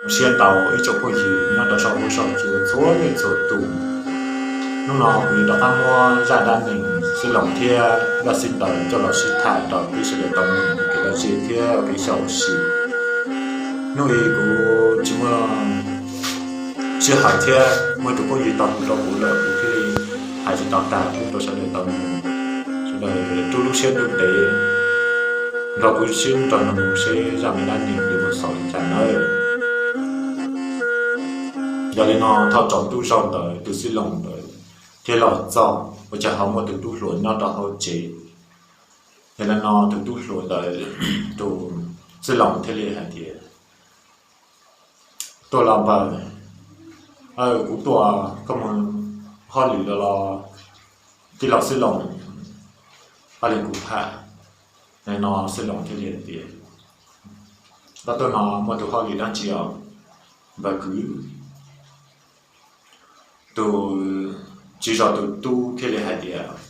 Siab ntau ib tsoom phooj ywg nyob rau saum huab saum cua txhua leej txhua tus, hnub no kuv yuav rov qab muab zaj dab neeg Xib Loos thiab Vaj Xib Ntawv coj los sib tham rau peb sawv daws tau mloog ua kev lom zem thiab ua kev xyaum ua si. Hnub i kuv tsis muaj sij hawm thiab muaj tus phooj ywg tau hu rau kuv lawm, kuv thiaj li hais tsis tau tag pub rau sawv daws tau mloog. Sawv daws rub lub siab ntev nrog kuv sib nrog mloog seb zaj me dab neeg yuav mus xaus li cas nawb. Yog li no thaum tsaus ntuj zaug ntawd tus Xib Loos ntawd thiaj los txog, ua cas ho muaj tus tub hluas nyob rau hauv tsev. Yog li no tus tub hluas ntawd, tus Xib Loos thiaj li hais tias, Tuaj los npawg, kuv tuaj, koj mus hauj lwm los los? Tij laug Xib Loos, hauj lwm kuv tham. Yog li no Xib Loos thiaj li hais tias, Koj tuaj no muaj tus hauj lwm dab tsi os npawg kwv? Tus, tsis zog tus tub thiaj li hais tias,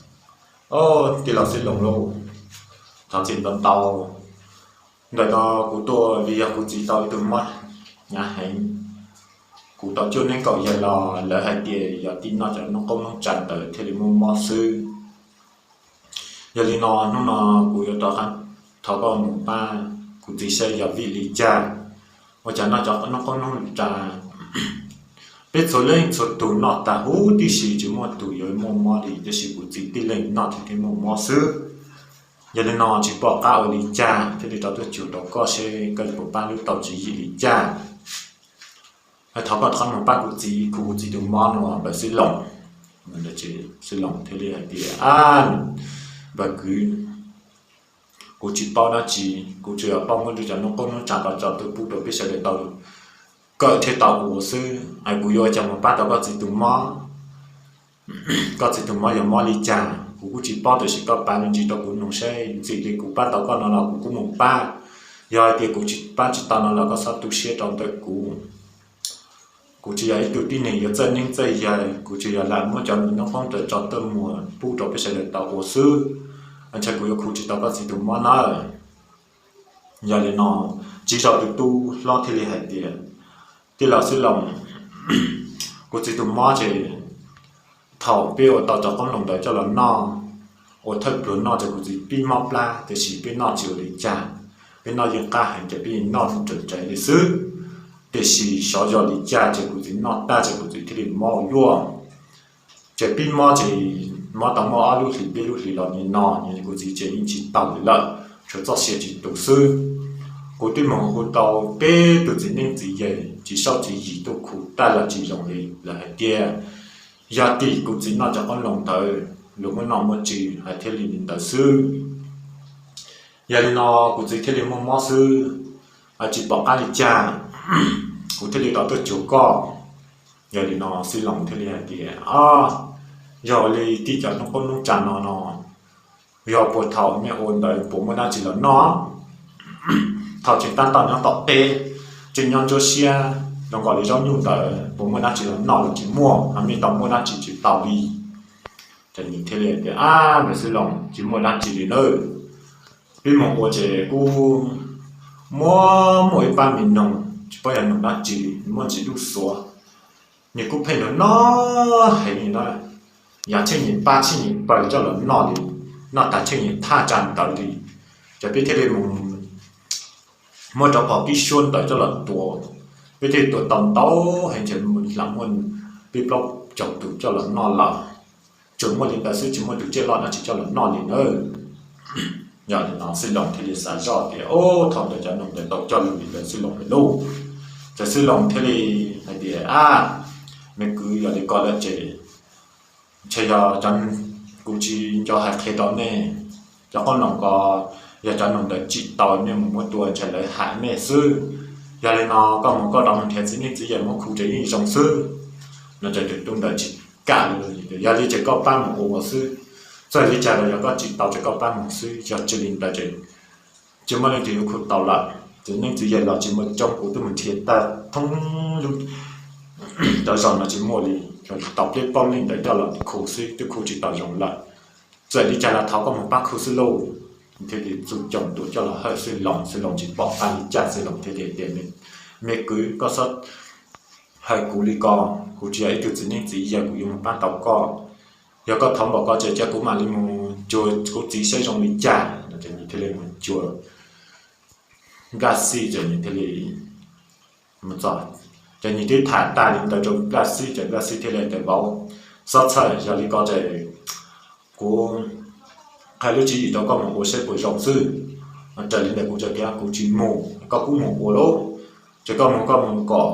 Au, tij laug Xib Loos lauj, thov txim ntau ntau. Ntawm no kuv tuaj vim yog kuv txiv tau ib tug mob hnyav heev. Kuv tau cuaj neeb kaum yawg los lawv hais tias yog tij noj cov noob qoob noob tsav ntawd thiaj li muaj mob xwb. Yog li no hnub no kuv yuav rov qab thov koj mus pab kuv txiv saib yog vim li cas ua cas noj cov noob qoob noob tsav peb txhua leej txhua tus noj tag huv tib si tsis muaj tus yuav muaj mob li, tiam sis kuv txiv tib leeg noj thiaj muaj mob xwb. Yog li no tsis pom qab ua li cas thiaj li rov tuaj cuag rau koj seb koj puas pab lub tau tswv yim li cas. Thov koj rov qab mus pab kuv txiv, kuv, kuv txiv tus mob no npawg Xib Loos. Xib Loos thiaj li hais tias, Npawg kwv, kuv tsis paub dab tsi, kuv tsuas yog paub muab cov noob qoob noob tsav ko tso tuaj pub rau peb sawv daws tau kawm thiab tau ua xwb. Kuv yuav ua cas mus pab tau koj txiv tus mob? Koj txiv tus mob yog mob li cas kuv kuj tsis paub, tiam sis koj piav me ntsis rau kuv mloog seb, ntxim li kuv pab tau koj no los kuv kuj mus pab. Yog hais tias kuv tsis pab tsis tau no los koj txhob tu siab rau ntawm kuv. Kuv tsis yog ib tug tib neeg yuav txawj neeb txawj yaig, kuv tsis yog lam muab cov noob qoob ntawd tso tuaj muag pub rau peb sawv daws tau ua xwb. Ntshai kuv yuav khu tsis tau koj txiv tus mob nawb. Yog li no, tsis zog tus tub hlob thiaj li hais tias, Tij laug Xib Loos, kuv txiv tus mob ces thaum peb ua tau cov qoob loo ntawd coj los noj, ua thawj pluag noj ces kuv txiv pib mob plab, tiam sis peb noj tsis ua li cas, peb noj yeej qab heev ces peb yeej noj lub rawv rawv li xwb. Tiam sis xyov yog li cas ces kuv txiv noj tag ces kuv txiv thiaj li mob ua luaj. Ces pib mob ces mob tau muaj ob lub hlis peb lub hlis los nim no kuv txiv ces yeej tsis taus li lawm, tshuav txoj sia tsis tu xwb. Kuv twb mus hu tau peb tug txiv neeb txiv yaig txiv saub txiv yig tuaj khu tag los tsis zoo li, lawv hais tias yog tim kuv txiv noj cov qoob loo ntawd luag muab noj muab tswv hais thiaj li li ntawd xwb. Yog li no kuv txiv thiaj li muaj mob xwb, tsis pom qab li cas, kuv thiaj li rov tuaj cuag koj. Yog li no Xib Loos thiaj li hais tias, Yog li tij cov noob qoob noob tsav no no, yog puag thaum nej ua ntawd puas muaj dab tsi los noj? Thaum tseem tab tom nyob tom teb, tseem nyob ntsuab siab zoo nkaus li zaub nyuj ntawd puas muaj dab tsi los noj los tsis muaj, ho nej tau muaj dab tsi tsis tau li? Ces nws thiaj li tias, Ab, npawg Xib Loos, tsis muaj dab tsi li nawb. Peb mus ua ces kuj muaj, muaj ib pab me noog tsis paub yog noog dab tsi, muaj ntsis lub xuav, nws kuj pheej nrog noj heev li na. Yog tsheej niam pab tsheej niam pawg coj los noj li, noj tag tsheej niam thaj tsa ntawd li. Ces peb thiaj li mus muab rab phom kib suab ntawd coj los tua. Peb thiaj li tua tau ntau heev ces lam muaj peb plaub caug tus coj los noj lawm. Tsuas muaj li ntawd xwb, tsis muaj tus tsiaj loj dab tsi coj los noj li nawb. Yog li no Xib Loos thiaj li xav zoj tias, Ub, thaum ntawd cov noog ntawd tau coj los li ntawd Xib Loos lawm lauj. Ces Xib Loos thiaj li hais tias, Ab, me kwv, yog li ko lawm ces ntshe yog kuv tsis nco hais qhia rau nej, cov qoob loo ko yog cov noog ntawd tsim tau nej mus muab tua ntshe lawv hais nej xwb. Yog li no koj mus koj rov mus nrhiav txiv neej txiv yaig muab khu ces yeej zoo xwb. No ces tus tub ntawd tsis kam li, yog li ces koj pab mus ua xwb, txawm li cas los yog koj tsim tau ces koj pab mus xwb, yog tsis li ntawd ces tsis muaj leej twg yuav khu tau lawm. Txiv neej txiv yaig los tsis muaj coob, kuv twb mus nrhiav tag thoob lub cov zos no tsis muaj li, tau peb plaub leej ntawd coj los khu xwb twb khu tsis tau zoo lawm. Txawm li cas los thov koj mus pab khu xwb lauj. Thiaj li txug coj ntua coj los hawm Xib Loos, Xib Loos tsis pom qab li cas, Xib Loos thiaj li tias, Me kwv, koj txhob hais kuv li ko, kuv tsis yog ib tug txiv neeb txiv yaig, kuv yuav mus pab tau koj. Yog koj thov npaum ko ces cia kuv mam li mus cuag kuv txiv saib zoo li cas no. Ces nws thiaj li mus cuag Nplaj Xij, ces nws thiaj li mus txog, ces nws twb tham tag li ntawd rau Nplaj Xij, ces Nplaj Xij thiaj li tias, Vauv, txhob txhawj, yog li ko ces kuv qhia lub tswv yim rau koj mus ua saib puas zoo xwb. Raws li ntawd kuv txawm tias kuv tsis mus, koj kuj mus ua lauj. Ces koj mus, koj mus kom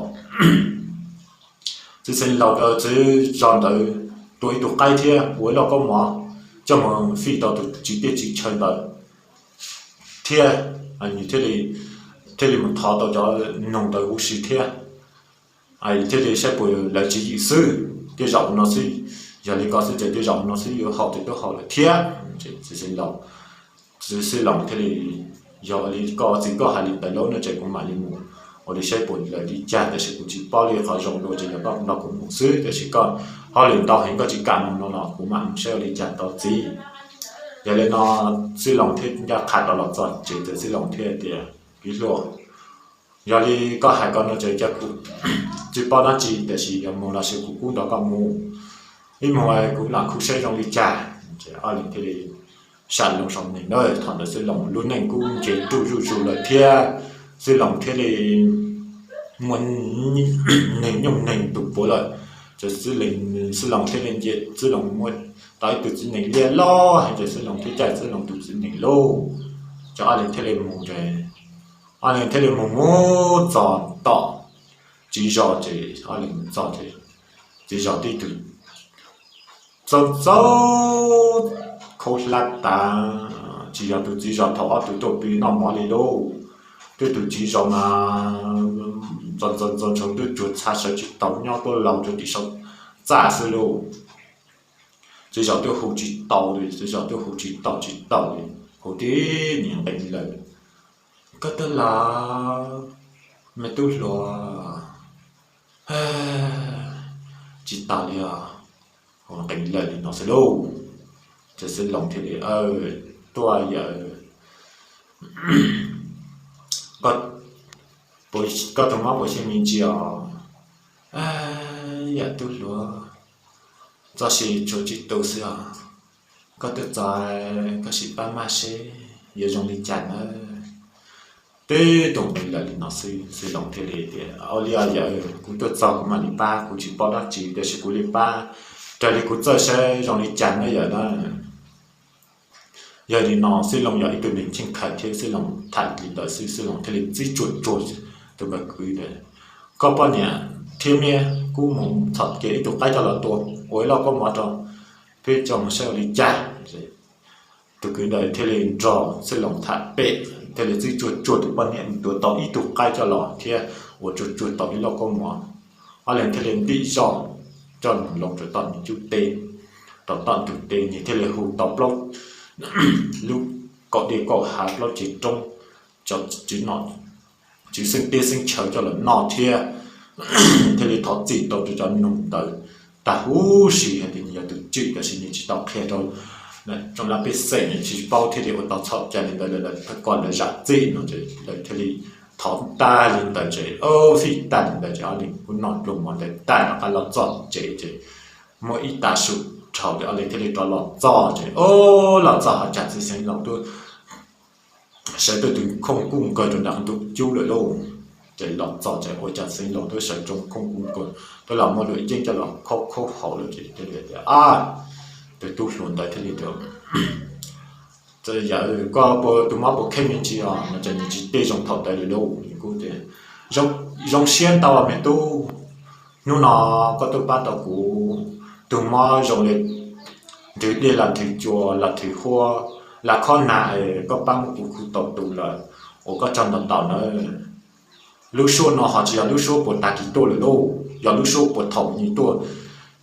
txiv xeev laus, txiv zos ntawd tua ib tug qaib thiab ua ib loj koob mov coj mus fij rau tus txiv teb txiv chaw ntawd thiab. Nws thiaj li mus thov tau cov noog ntawd huv si thiab, thiaj li saib puas lawv tswv yim xwb. Tej zaum no xwb, yog li ko xwb ces tej zaum no xwb yuav haum ces twb haum lawm thiab. Txiv xeev laus, txiv xeev laus thiaj li, Yog li koj txiv koj hais li ntawd lauj no ces kuv mam li mus ua li saib puas lawv li cas, tiam sis kuv tsis paub li qhov zoo dua ces yog koj nrog kuv mus xwb, tiam sis koj hauj lwm ntau heev koj tsis kam mus no los kuv mam mus saib ua li cas tau txiv. Yog li no Xib Loos thiaj ncaj qha rov los txog tsev, ces Xib Loos thiaj tias, Txiv hluas, yog li koj hais ko no ces cia kuv tsis paub dab tsi, tiam sis yog mus los sis kuv kuj nrog koj mus. Ib mus kuv lam khuj saib zoo li cas. Ces Ob Leeg thiaj li sam loo saum neeg na. Thaum ntawd Xib Loos lub neej kuj nce ruj zuj zus lawm thiab, Xib Loos thiaj li muaj neeg nyooj neeg tus puav lawm. Ces Xib Loos thiaj li nce, Xib Loos muaj tau ib tug txiv nees liab loj heev, ces Xib Loos thiaj caij Xib Loos tus txiv nees lauj. Ces Ob Leeg thiaj li mus, Ob Leeg thiaj li mus mus txog tom txiv zos, ces Ob Leeg mus txog ces txiv zos tib tug txob txob khaub hlab tas, tsis yog tus txiv zos thaum ob tug tuaj pw noj mov li lauj. Twb tus txiv zos mas ntxo ntxo ntxo ntshav twb tsuag txha sawv tsis tau, nyob tuaj laus rau tim saum txaj xwb lauj. Txiv zos twb hu tsis tau li, txiv zos twb hu tsis tau tsis tau li, hu tib niag nqis lawm, Koj twb los, me tub hluas? Tsis tas li os, hu nqis lawm li no xwb lauj. Ces Xib Loos thiaj li, Tuaj yawm, koj tus mob puas xyeej me ntsis os? Yam tub hluas, txoj sia tshuav tsib tu xwb os. Koj twb txog, koj sim pab maj seb yuav zoo li cas nawb. Twb tus nqis lawm li no xwb, Xib Loos thiaj li tias, Ua li os yawm, kuv tuaj txog kuv mam li pab, kuv tsis paub dab tsi tiam sis kuv li pab. Raws li kuv txawj saib zoo li cas nawb yawm na. Yog li no Xib Loos yog ib tug neeg cheej khawm thiab, Xib Loos tham li ntawd xwb Xib Loos thiaj li txib tsuag tsuag tus kwv ntawd, Koj poj niam thiab niam kuj mus txhom kiag ib tug qaib coj los tua ua ib lauj kaub mov rau peb coj mus saib ua li cas. Tus kwv ntawd thiaj li nrog Xib Loos tham pem, thiaj li txib tsuag tsuag tus poj niam mus tua tau ib tug qaib coj los thiab ua tsuag tsuag tau ib lauj kaub mov. Ob leeg thiaj li ntim zoj coj mus loo rau tom nws cub teb. Rau tom ntug teb nws thiaj li hu tau plaub lub kaum dej kaum hav plaub ceg roob, cov tswv xeeb teb xeeb chaw coj los noj thiab thiaj li thov txim rau cov noog ntawd tag huv si hais tias nws yog tus tswm, tiam sis nws tsis tau qhia rau tsoom laj pej xeem, nws tsis paub thiaj li ua tau txhaum cai li ntawd, lawv kom lawv zam txim no ces lawv thiaj li thov tag li ntawd ces, fij tag li ntawd ces ob leeg kuj noj pluag mov ntawd tag rov qab los txog tsev ces muaj ib tav su dhau ces ob leeg thiaj li rov los txog ces, o, los txog ho cas txiv xeev laus twb sawv tuaj tus khooj kuj nkaws rau nram ntug cub lawm lauj. Ces los txog ces ua cas txiv xeev laus twb sawv tsoo khooj kuj nkaws, twb los muab luam yeej coj los khaub khaub hauv lawm ces thiaj li tias, A, tus tub hluas ntawd thiaj li tias, Yawm, koj tus mob puas kheej me ntsis os? No ces nws tsis teb zoo thaum ntawd li lauj, nws kuj tias, Zoo siab ntau me tub, hnub no koj tuaj pab tau kuv, tus mob zoo li nthwv dej los nthwv cua los nthwv huab los khob nag es koj pab muab kuv khu tau tus lawm uas koj tso ntawm ntawm nawb. Lub suab no ho tsis yog lub suab puas tag kis tuaj lawm lauj, yog lub suab puas thaum nws tuaj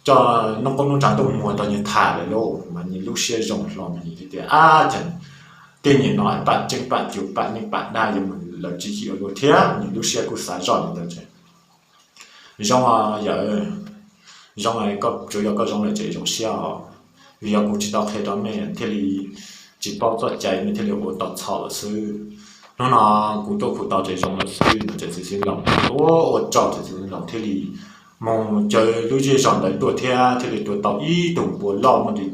coj noob qoob noob tsav tuaj muag tau nws tham lawm lauj. Mas nws lub siab zoo hlo mas nws thiaj tias, Ab, cas tej niag no pam tseeb pam cuv pam neej pam dag yuav mus lawv tswv yim ua luaj thiab. Nws lub siab kuj xav zoj li ntawd ces, Zoo yawm, zoo, koj tsuas yog koj zoo lawm ces zoo siab os, vim yog kuv tsis tau qhia rau nej thiaj li tsis paub txoj cai nej thiaj li ua tau txhaum lawm xwb. Hnub no kuv tuaj khu tau tsev zoo lawm xwb no ces txiv xeev laus ua ua tsaug ces txiv xeev laus thiaj li mus caw lub zej zog ntawd tuaj thiab thiaj li tua tau ib tug npua loj muaj li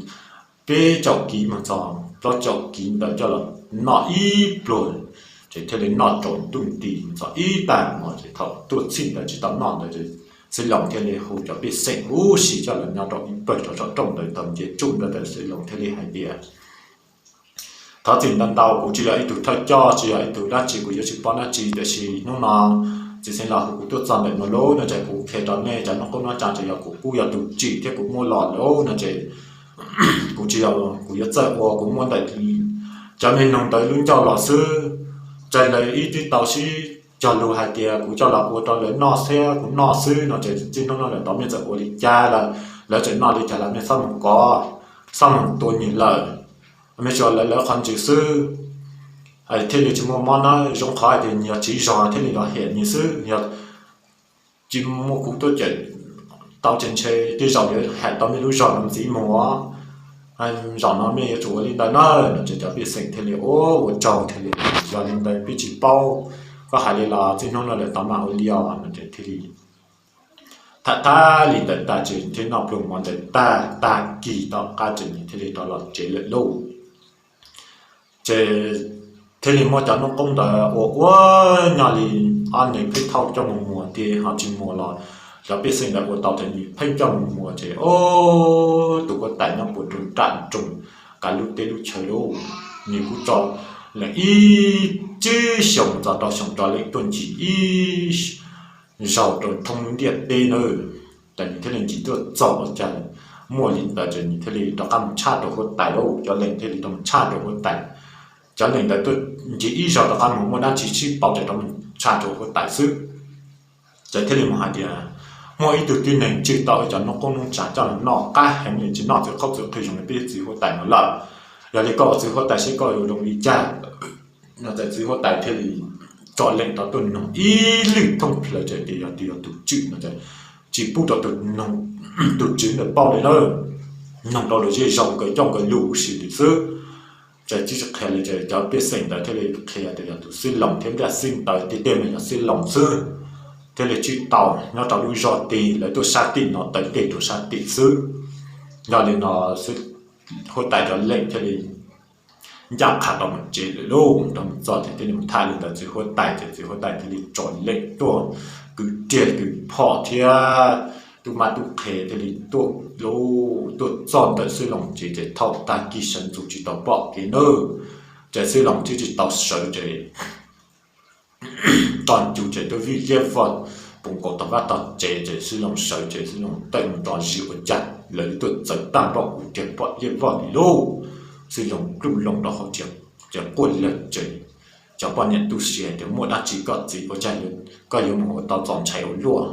peb caug kiv mus txog plaub caug kiv ntawd coj los noj ib pluag, ces thiaj li noj tsaus ntuj nti mus txog ib tag hmo ces thaum tuaj txij ntawd tsis tau noj ntawd ces xeev laus thiaj li hu cov pej xeem huv si coj los nyob rau ib pawg rau saum rooj ntawd tau nce tsuj ntawd tas xeev laus thiaj li hais tias, thov txim ntau ntau, kuv tsis yog ib tug thawj coj, tsis yog ib tug dab tsi, kuv yuav tsis paub dab tsi, tiam sis hnub no txiv xeev laus hu kuv tuaj txog ntawm no lawm no ces kuv qhia rau nej cov noob qoob noob tsav ces yog kuv kuj yog tus tsim thiab kuv muaj los lawm no ces kuv tsis yog, kuv yuav txawj ua kuv muab ntawm cov me noog ntawd lub ncauj los xwb, ces lawv ib tib tau sib cog lus hais tias kuv coj los ua rau lawv noj thiab kuv noj xwb no ces txij hnub no lawm tod mej txawm ua li cas lawm, lawv tseem noj li cas los mej txhob mus kov, txhob mus tua nws lawm, mej tsuas lawv lawv qhov ntsws xwb, thiaj li tsis muaj mob na. Zoo qhov hais tias nws yog tsiv zog thiaj li los hiam nws xwb, yog tsis muaj kuv tuaj cawm tau ces ntshe tej zaum yuav hais tau mej lub zog no ntxiv mus os. Zaum no mej yuav tsum ua li ntawd na no ces cov pej xeem thiaj li ua ua tsaug thiaj li, yog li ntawd peb tsis paub, koj hais li los txij hnub no lawm tod mam ua li os no ces thiaj li tham thab li ntawd tag ces thiaj noj pluag mov ntawd tag, tag kis tom qab ces nws thiaj li rov los tsev lawm lauj. Ces thiaj li muab cov noob qoob ntawd ua ua nyob li ob neeg pheej thauj coj mus muag tiag ho tsis muag los cov pej xeem ntawd ua tau ces nws pheej coj mus muag ces tus huab tais nyob puag rau nram nroog kav lub teb lub chaw lauj, nws kuj tso leej ib tsib xyoos txog rau xyoo tso leej tuaj ncig ib zaug rau thoob ntiaj teb na. Ces nws thiaj li ncig tuaj txog ua cas muaj li ntawd ces nws thiaj li rov qab mus tshaj rau huab tais lauj, cov leej thiaj li rov mus tshaj rau huab tais. Cov leej ntawd tuaj ncig ib zaug rov qab mus muaj dab tsi sib pauv ces rov mus tshaj rau huab tais xwb. Ces thiaj li mus hais tias, muaj ib tug tib neeg tswj tau cov noob qoob noob tsav coj los noj qab heev li, tsis noj txwv qhaub txwv qhw zoo li peb txiv huab tais no lawm. Yog li koj ua txiv huab tais seb koj yuav zoo li cas? No ces txiv huab tais thiaj li tso leej rov tuaj noog ib lwm thooj plaws ces tias yog tus, yog tus tswj no ces tsis pub rau tus tswv ntawd paub li na, noog rau lawv zej zog nkawd coj nkawd lus huv si li xwb. Ces tsis qhia li ces cov pej xeem ntawd thiaj li qhia tias yog tus xib loos thiab ntiaj xib ntawd tiag tiag mas yog xib loos xwb, thiaj li tswj tau nyob rau lub zos tid, lawv tuaj sab tim no taw teg rau sab tim xwb. Yog li no huab tais cov leej thiaj li ncaj qha rov mus tsev lawm lauj. Rov mus txog ces thiaj li mus tham li ntawd txiv huab tais ces txiv huab tais thiaj li tso leej tuaj kwv riag kwv phom thiab tub mab tub qhe thiaj li tuaj lauj. Tuaj txog ntawm xib loos tsev ces thaum tag kis sawv ntxov tsis tau pom kev nawb, ces xib loos twb tsis tau sawv ces toj ncu ces twb vij liab vog puv nkaus tom vaj tom tsev ces xib loos sawv ces xib loos tawm mus nrov zis ua cas lawv tuaj txawv tag nrho kuv tias pom liab vog li lauj. Xib loos kluj loo rau hauv ces quaj lawg ces cov poj niam tu siab tias muaj dab tsi koj txiv ua cas koj yuav mus ua tau txaus ntshai ua luaj.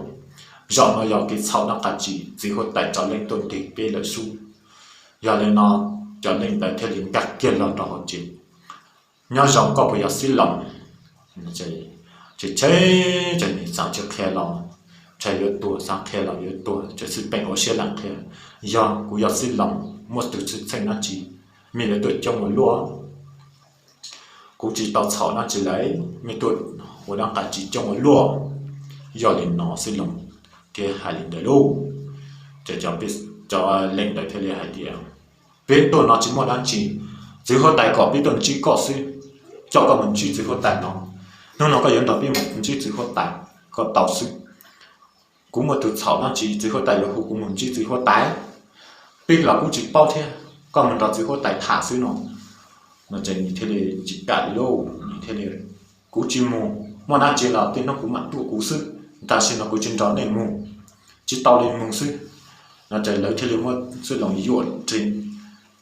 Zaum no yog kev txhaum dab qas tsis txiv huab tais tso leej tuaj ntes peb lawm xwb. Yog li no cov leej ntawd thiaj li nkag kiag los rau hauv ces, nyob zoo, koj puas yog xib loos? Ces tshe ces nws xav tsis qhia los ntshe yuav tuag, xav qhia los yuav tuag ces xwb peem ua siab lees qhia, yog kuv yog xib loos muaj tus xwm txheej dab tsi mej yuav tuaj coob ua luaj? Kuv tsis tau txhaum dab tsi lauj, mej tuaj ua dab qas tsis coob ua luaj. Yog li no xib loos thiaj hais li ntawd lauj. Ces cov leej ntawd thiaj li hais tias, peb tuaj no tsis muaj dab tsi, txiv huab tais kom peb tuaj ntsib koj xwb, coj koj mus ntsib txiv huab tais no. Hnub no koj yuav nrog peb mus ntsib txiv huab tais, koj tau xwb. Kuv muaj tus txhaum dab tsi txiv huab tais yuav hu kuv mus ntsib txiv huab tais? Peb los kuj tsis paub thiab, koj mus nrog txiv huab tais tham xwb no. No ces nws thiaj li tsis kam li lauj, nws thiaj li, kuv tsis mus, muaj dab tsi los tej hnub kuv mam tuaj kuv xwb, tam sim no kuv tsis nrog nej mus, tsis tau li mus xwb. No ces lawv thiaj li muab xwb loos yuam ri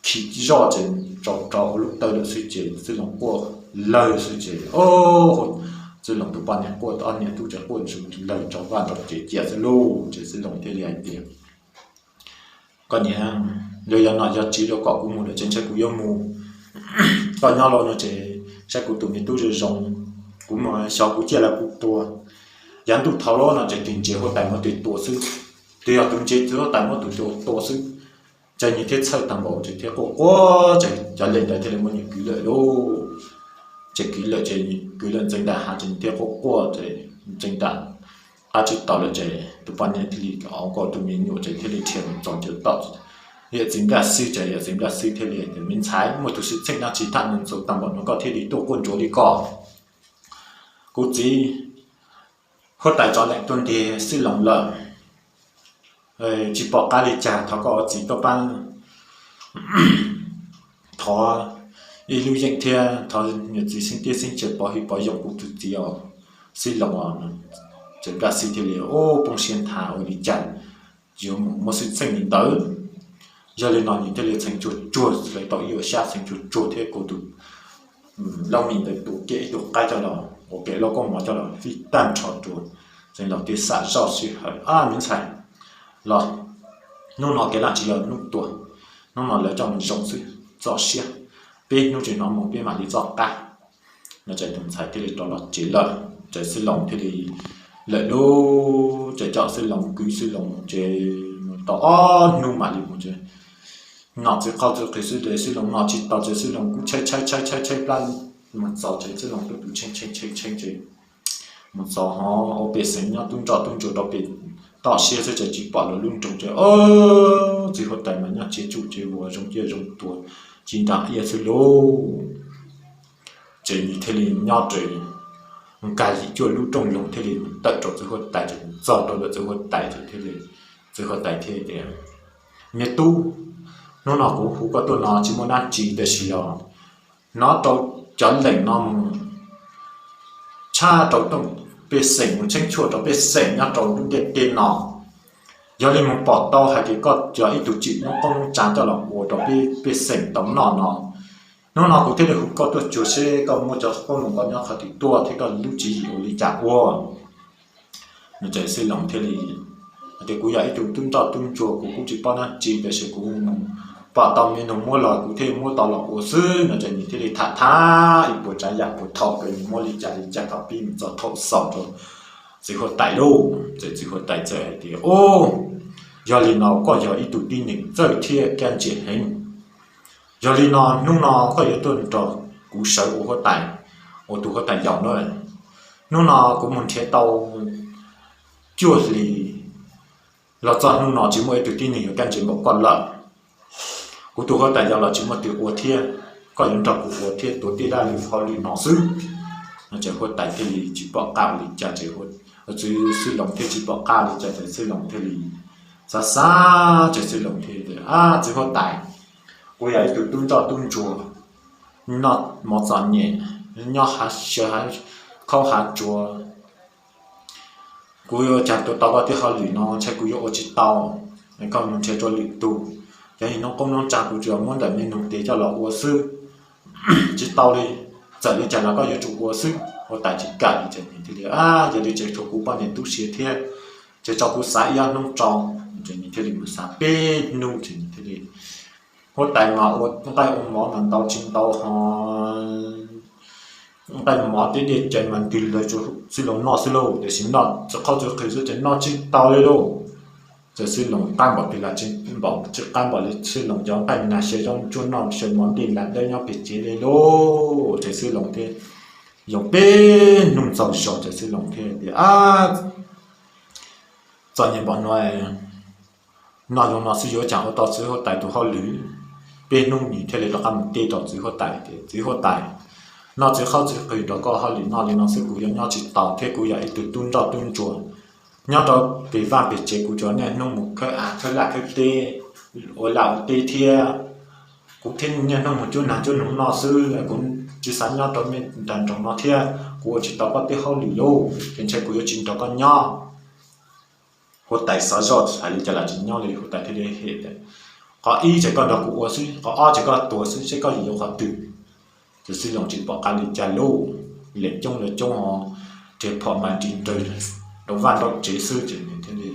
khi zoj ces tso rau hauv lub tawb lawm xwb ces xwb loos quaj lawg xwb ces, o, xwb loos tus poj niam quaj, ob niam tub ces quaj lawg rau vaj rau tsev cia xwb lauj. Ces xwb loos thiaj li hais tias, koj niam, yog no yog txiv yuav kom kuv mus lawm ces ntshe kuv yuav mus. Koj nyob los no ces saib kuv tus me tub zoo zoo, kuv mus xyov kuv ciaj los kuv tuag. Yav ntuj thaud los no ces tus ntsia huab tais muab tus tua xwb, tus yog tus ntsia tus huab tais muab tus tua xwb. Ces nws thiaj txhawj tag npaum ces thiaj quaj quaj ces cov leej ntawd thiaj li muab nws kwv lawm lauj. Ces kwv lawm ces kwv lawm ntxeev nram hav ces nws thiaj quaj quaj ces ntxeev nram qab tsis tau lawm ces tus poj niam thiaj li, o, kom tus me nyuam ces thiaj li dhia mus txog ntua tom yawm txiv Nplaj Xib ces yawm txiv Nplaj Xib thiaj li tias, Me ntxhais, muaj tus xwm txheej dab tsi thaj nws ntxuav tag npaum no koj thiaj li tuaj quaj ntsuag li ko? Kuv txiv huab tais tso leej tuaj ntes Xib Loos lawm, tsis pom qab li cas, thov koj ua txiv koj pab thov ib lub yeej thiab thov niam txiv xeeb tiab xeeb tsav pov hwm pov yoog kuv tus txiv os, Xib Loos. Ces Nplaj Xib thiaj li, o, poob siab nthav, ua li cas yuav mus muaj xwm txheej li ntawd. Yog li no nws thiaj li txheev tsuag tsuag, hlawv tau ib yuam xyab txheev tsuag tsuag thiab kuv tus lauj mis ntawd tus kiag ib tug qaib coj los ua ke lauj kaub mov coj los fij tag nrho rau. Txeev Laus thiaj xam zoj sij hawm, a, me ntxhais, los, hnub no kev laj tsis yog hnub tuag, hnub no lawv coj mus zoo xwb, txoj siab, peb hnub tsis hnov moo peb mam li txoj qab. No ces tus ntxhais thiaj li rov los tsev lawm ces Xib Loos thiaj li lawm lauj. Ces coj Xib Loos kwv Xib Loos ces mus tau ob hnub mam li mus ces noj txiv qaub txiv qhwv xwb ces Xib Loos noj tsis tau ces Xib Loos kuj tshaib tshaib tshaib tshaib tshaib plab mus txog ces Xib Loos twb tus tshee tshee tshee tshee ces mus txog ho ua pej xeem nyob tub nroj tub ntsuag rau pem toj siab xwb ces tsis pom lawv lub nroog ces, o, txiv huab tais mas nyob tsev tsuj tsev vuas zoo ciaj zoo tuag tsis nram iab xwb lauj. Ces nws thiaj li nyob raws nkag yim cuaj lub rooj loog thiaj li tawm rau txiv huab tais ces txog rau ntawm txiv huab tais ces thiaj li, txiv huab tais thiaj tias, Me tub, hnub no kuv hu koj tuaj no tsis muaj dab tsi tab sis yog hnov rau cov lees no mus tshaj rau rooj pej xeem mus tsheej tshuaj rau pej xeem nyob rau lub ntiaj teb no. Yog li mus pom tau hais tias koj yog ib tug tsim noob qoob noob tsa coj los ua rau peb pej xeem tau noj no. Hnub no kuv thiaj li hu koj tuaj tsuag seb koj muaj cov qoob loo kom nyob qhov twg tuaj thiab koj lub tswv yim ua li cas ua. No ces Xib Loos thiaj li hais tias, Kuv yog ib tug tub nroj tub ntsuag kuv kuj tsis paub dab tsi tab sis kuv mus pom tau me nus muab los kuv thiaj muab tau los ua xwb. No ces nws thiaj li tham tham ib puas tsav yam puas thaum kawg nws muab li cas li cas thaum pib mus txog thaum xaus rau txiv huab tais lauj. Ces txiv huab tais txawm hais tias, O, yog li no koj yog ib tug tib neeg txawj thiab kaj ntsia heev. Yog li no hnub no koj yuav tuaj nrog kuv sawv ua huab tais, ua tus huab tais yau na. Hnub no kuv mus nrhiav tau cuaj hlis los txog hnub no tsis muaj ib tug tib neeg yuav kaj ntsia npaum koj lawm. Kuv tus huab tais yau los tsis muaj twg ua thiab, koj yuav nrog kuv ua thiab tuav tej dab lwm hauj lwm no xwb. No ces huab tais thiaj li tsis pom qab ua li cas ces, txiv Xib Loos thiaj tsis pom qab li cas ces Xib Loos thiaj li xav xav ces Xib Loos thiaj li tias, Ab, txiv huab tais, kuv yog ib tug tub nroj tub ntsuag, noj mov txom nyem, nyob sawv khaub hav tsuag, kuv yuav ua cas tuav tau koj tej hauj lwm no, ntshai kuv yuav ua tsis tau. Koj mus nrhiav rau lwm tus, cov noob qoob noob tsa kuv tsuas muab ntawm me nus tes coj los ua xwb, tsis tau li. Txawm li cas los koj yuav tsum ua xwb. Huab tais tsis kam li ces nws thiaj li, Ab, yog li ces tshuav kuv poj niam tub siav thiab, ces tso kuv xav ib ob hnub tso. Ces nws thiaj li mus xav peb hnub ces nws thiaj li, huab tais mas ua nqaij ua mov mas ntau tsis ntau ho nqaij mov thiab dej cawv mas ntws lawv rau Xib Loos noj xwb lauj, tiam sis noj txiv qaub txiv qhwv xwb ces noj tsis tau li lauj. Ces Xib Loos qab npaum twg los tsis npaum, tsis qab npaum li Xib Loos cov nqaij nas xyaw zaub ntsuab noj xyaw mov ntej lam dawb nyob pem tsev li lauj. Ces Xib Loos thiaj, yog peb hnub txaus zog ces Xib Loos thiaj tias, Ab, txom nyem npaum no, noj zoo no xwb yuav cas ua tau txiv huab tais tus hauj lwm. Peb hnub nws thiaj li rov qab mus teb rau txiv huab tais tias, Txiv huab tais, noj txiv qaub txiv qhwv nrog koj hauj lwm noj li no xwb kuv yuav nyob tsis tau thiab kuv yog ib tug tub nroj tub ntsuag. Nyob rau pem vaj pem tsev kuv tsuas niaj hnub mus khawb av khawb laj khawb teb, ua laj ua teb thiab. Kuv thiaj niaj hnub mus cuab nas cuab noog noj xwb, kuv tsis xav nyob rau nej nram nroog no thiab kuv ua tsis tau koj tej hauj lwm lauj, ces ntshai kuv yuav tsis nrog koj nyob. Huab tais xav zoj hais li cas los tsis nyob li, huab tais thiaj li hem tias, Qhov ib ces koj nrog kuv ua xwb, qhov ob ces koj tuag xwb, seb koj yuav yuav qhov twg. Ces Xib Loos tsis pom qab li cas lauj, lees coob lawv coob ho, riam phom mas ris nraws rau vaj nraum tsev xwb ces nws thiaj li,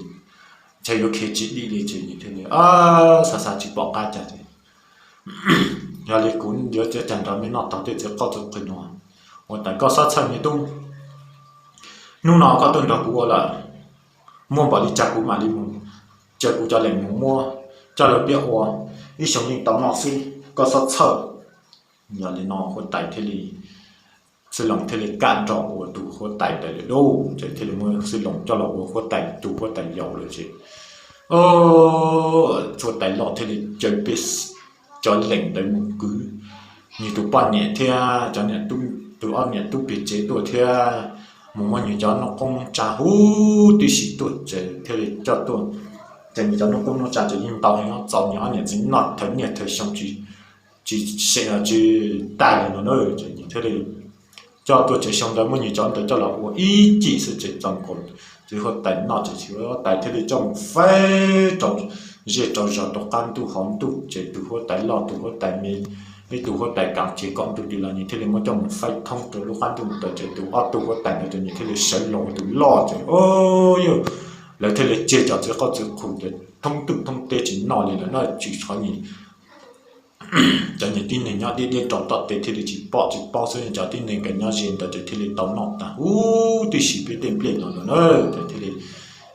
ntshai yuav khiav tsis dim li ces nws thiaj li xav xav tsis pom qab cas ces, Yog li kuv yuav ua cas nrog nej noj tau tej txiv qaub txiv qhwv no. Huab tais, Koj xob txhawj me tub, hnub no koj tuaj nrog kuv ua lawm, muaj npaum li cas kuv mam li mus caw kuv cov lees mus muab coj lawv piaj ua, ib xyoo yeej tau noj xwb, koj xob txhawj. Yog li no huab tais thiaj li Xwb Loos thiaj li kam nrog ua tus huab tais ntawd lawm lauj. Ces thiaj li muab Xwb Loos coj los ua huab tais, tus huab tais yau lawm ces huab tais loj thiaj li caw peb cov lees ntawd mus kwv nws tus poj niam thiab cov niam tub, tus ob niam tub pem tsev tuaj thiab mus muab nws cov noob qoob noob tsa huv tib si tuaj ces thiaj li coj tuaj. Ces nws cov noob qoob noob tsa ces yeej ntau heev, txaus nws ob niam txiv noj thawm niaj thawm xyoo tsis, tsis, tsis tag li no na. Ces nws thiaj li coj tuaj ces xyoo ntawd muab nws cov ntawd coj los ua ib cim xwb ces txaus nkaus txiv huab tais noj ces txiv huab tais thiaj li coj mus faib rau zej rau zos rau qab ntuj hauv ntuj ces tus huab tais loj tus huab tais me, ib tus huab tais kam ces kom ntuj ti los nws thiaj li muab coj mus faib thoob rau lub qab ntuj ntawd ces tus ob tug huab tais ntawd ces nws thiaj li sawv los ua tus loj ces o yog lawv thiaj li tseg cov txiv qauj txiv qus ces thoob ntuj thoob teb tsis noj li lawm na, tsis tshuav nws cov niag tib neeg nyob deb deb rau tom tej thiaj li tsis pom tsis paub xwb, cov tib neeg nkawd nyob ze ntawd ces thiaj li tau noj tag huv tib si peb tej nplej no no na. Ces thiaj li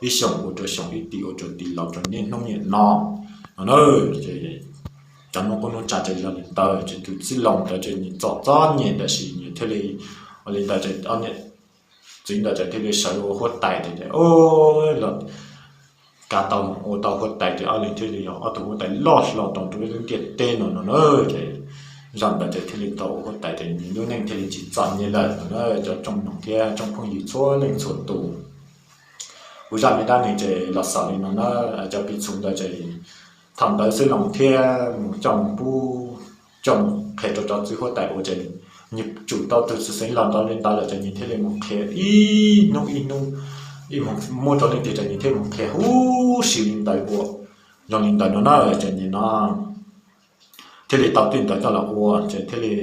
ib xyoos ua rau xyoo, ib tim ua rau tim, los rau niaj hnub niam no no na. Ces cov noob qoob noob tsa ces yog li ntawd ces tus Xwb Loos ntawd ces nws txom txom nyem tab sis nws thiaj li ua li ntawd ces ob niam txiv ntawd ces thiaj li sawv los ua huab tais ces o los kav tau ua tau huab tais ces ob leeg thiaj li yog ob tug huab tais loj hlo rau ntiaj teb no no na. Ces zaj ntawd ces thiaj li tau ua huab tais ces nws lub neej thiaj li tsis txom nyem lawm no na. Cov tsoom noog thiab tsoom phooj ywg txhua leej txhua tus, kuv zaj me dab neeg ces los xaus li no na. Cov piv txwv ntawd ces thaum ntawd Xwb Loos thiaj mus coj mus pub, coj mus qhia rau cov txiv huab tais ua ces nws tsum tau tus xeev laus ntawd li ntawd lawm ces nws thiaj li mus qhia ib hnub ib hnub, ib mus muab rau leej twg ces nws thiaj mus qhia huv si li ntawd ua zoo li ntawd no na. Ces nim no thiaj li tau tej ntawd coj los ua ces thiaj li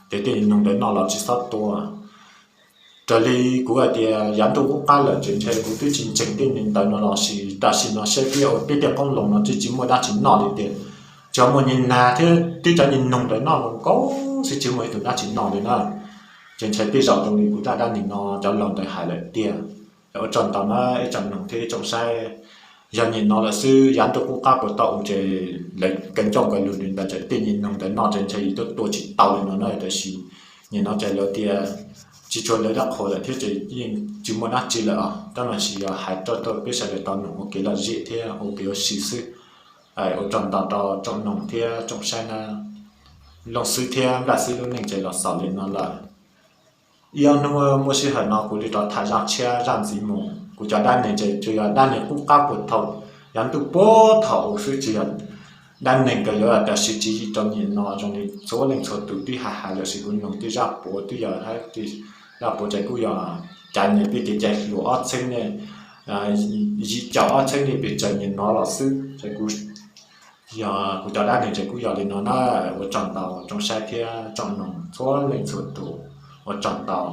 tias tej noog ntawd noj los tsis txhob tua. Raws li kuv hais tias yav ntuj qub qab lawm ces ntshe kuv twb tsis ntseeg tej ntawd no los sis tam sim no saib peb ua peb tej qoob loo no twb tsis muaj dab tsi noj li tiag. Tsuas muaj niag nas thiab tib cov niag noog ntawd noj los nkaus xwb tsis muaj ib tug dab tsi noj li na. Ces ntshe tej zaum zoo li kuv zaj dab neeg no cov laus ntawd hais lawm tiag. Ua tsaug ntau na ib tsoom noog thiab ib tsoom saib. Yog nim no lawm xwb yav ntuj qub qab puas tau ua ces lawv kawg ncauj kawg lus li ntawd ces tej niag noog ntawd noj ces ntshe yus twb tua tsis tau li no na. Tab sis nim no ces lawv tias tsis tshuav lawv dab qhuas lawm thiab ces yeej tsis muaj dab tsi lawm os. Tab mas sis yog hais rau peb sawv daws tau noog ua kev lom zem thiab ua kev ua si xwb. Ua tsaug ntau rau tsoom noog thiab tsoom saib na. Looj xwb thiab nplaj xwb lub neej ces los xaus li no lawm. Ib ob hnub muaj sij hawm no kuv li rov tham zaj tshiab zaj ntxiv mus. Kuv cov dab neeg ces tsuas yog dab neeg qub qab puag thaum yav ntuj puag thaum ub xwb tsis yog dab neeg kawg li. Tab sis tswv yim rau nim no zoo li txhua leej txhua tus twb hais hais lawm sis kuv noog tej zaj puav twb yog hais tej zaj puav ces kuj yog cav niam peb kev cai hluas ob txheeb ne, yim caum ob txheeb li pes tsawg nim no los xwb ces kuv yog kuv cov dab neeg ces kuj yog li no na. Ua tsaug ntau tsoom saib thiab tsoom noog txhua leej txhua tus. Ua tsaug ntau.